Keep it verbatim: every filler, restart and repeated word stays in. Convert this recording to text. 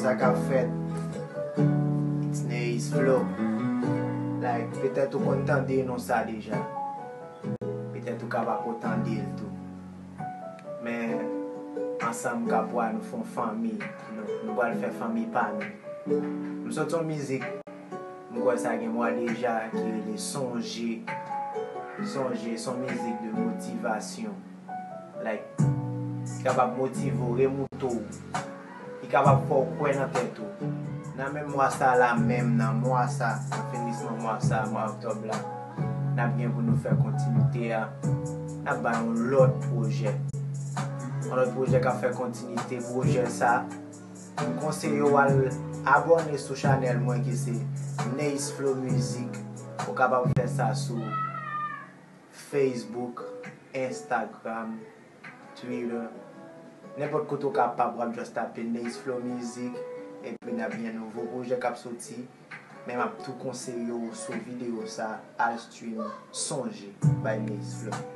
Sa k ap fèt? It's Nace Flow. Like, petèt ou konn tande non sa deja. Petèt ou ka pa ko tande l tou. Men, ansanm m ka pwa nou fè yon fanmi. Nou, nou pral fè fanmi pa nou. M sot yon mizik, m kwè sa gen mwa deja, ki rele Sonje. Sonje, se yon mizik de motivasyon. Like, ki kapab motive w, remoute w. Ki kapab fè w kwè nan tèt ou. Nan menm mwa sa la menm, nan mwa sa, nan finisman mwa sa, mwa oktòb la, n ap gen pou nou fè kontinite a. N ap bay yon lòt pwojè. Yon lòt pwojè k ap fè kontinite pwojè sa. M konseye w al abòne sou chanèl mwen ki se Nace Flow Music. Ou kapab fè sa sou Facebook, Instagram, Twitter. Nenpòt kote w kapab, w ap just tape Nace Flow Music, epi n ap gen nouvo pwojè k ap soti. Men m ap tou konseye w sou videyo sa, al stream Sonje by Nace Flow.